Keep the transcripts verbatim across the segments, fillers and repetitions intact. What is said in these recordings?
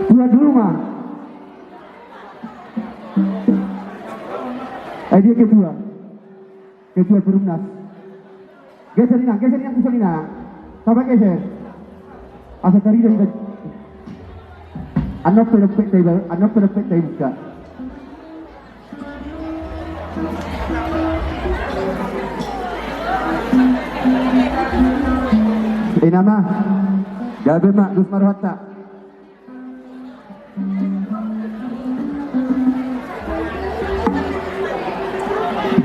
Tuan rumah. Eh, dia ketua. Ketua perumnas. Geser, Inang, geser, Inang, pusat, Inang. Tamba geser. Asa tarida, Inang. Annon pe dompet ta iba, annon pe dompet ta ibuka. Ina ma. Gabe ma, dos ma rohanta.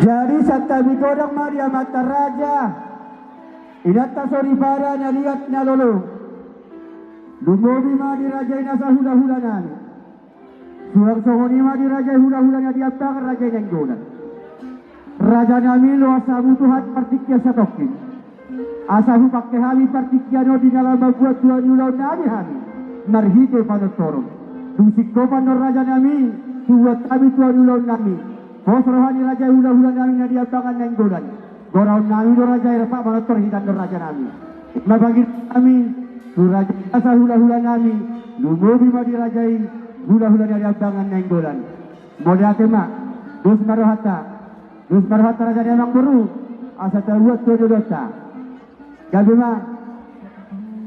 Jadi santabi godang ma di amanta raja, inanta soripada, na liat na lolo. Lumobi ma dirajai nasa hulahula nami. Suang songon i ma dirajai hulahula na di Ambangan, Raja Nainggolan. Raja nami, loas hamu tu hami partingkian satongkin. Asa hupangke hami partingkian on di na laho mambuat tua ni ulaon nami hami marhite panortoron. Dung singkop annon, raja nami, hubuat hami tua ni ulaon nami. Pos roha ni raja hulahula nami na di Ambangan Nainggolan. Goraon nami do raja i, rap manortor hita annon, raja nami. Ima pangidoan nami tu raja nasa hulahula nami, lumobi ma dirajai hulahula na di Ambangan Nainggolan. Mauliate ma, dos ma rohanta. Dos ma rohanta, raja ni amangboru, asa tabuat tua ni ulaonta. Gabe ma.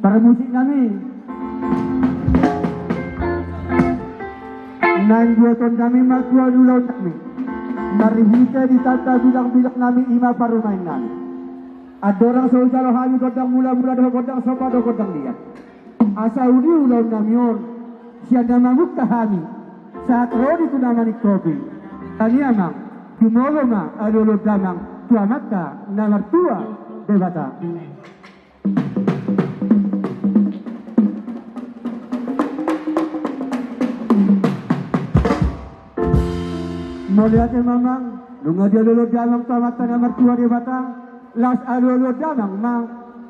Parmusik nami. Naeng buaton nami ma tua ni ulaon nami. Marhite ditanda bilang-bilang nami, ima parumaen nami. Andorang so hujalo hami gondang mula-mula dohot gondang somba dohot gondang liat, asa uli ulaon nami on sian na mamungka hami, sahat ro di tu na maningkopi. Alani i, amang, jumogo ma alualuhon damang tu Amanta na martua Debata. Mauliate ma, amang. Nunga dialualuhon damang tu Amanta na martua Debata, laos alualuhon damang ma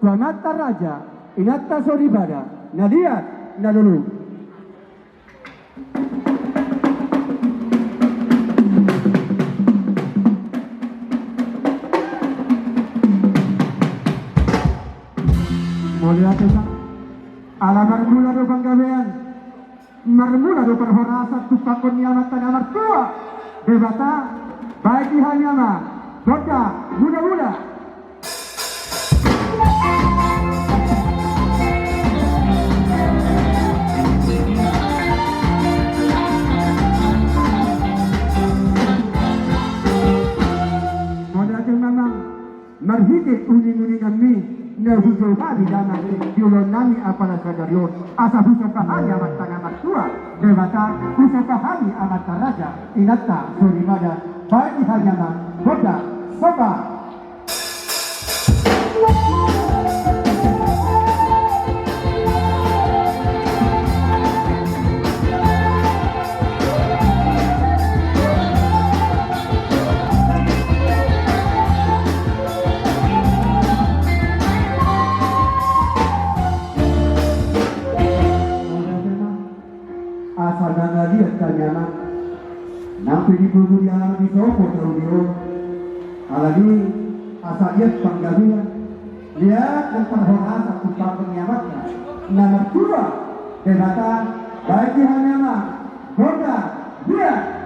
tu amanta raja, inanta soripada, na liat na lolo. Mauliate ma. Ala marmula do panggabean, marmula do parhorasan tumpahon ni Amanta na martua Debata. Baen di hami, amang, gondang mula-mula. Mauliate ma, amang. Marhite uning-uninganmi na hujou hami damang di ulaon nami apala sadari on, asa husomba hami Amanta na martua Debata, husomba hami amanta raja, inanta soripada. Baen di hami, amang, gondang somba. Asa na liat hami, amang, nang pe di bubu ni anak ni sopo tahu di on. Alani asa liat panggabean, liat nang parhorasan tumpahon ni Amanta na martua Debata. Baen di hami, amang, gondang liat.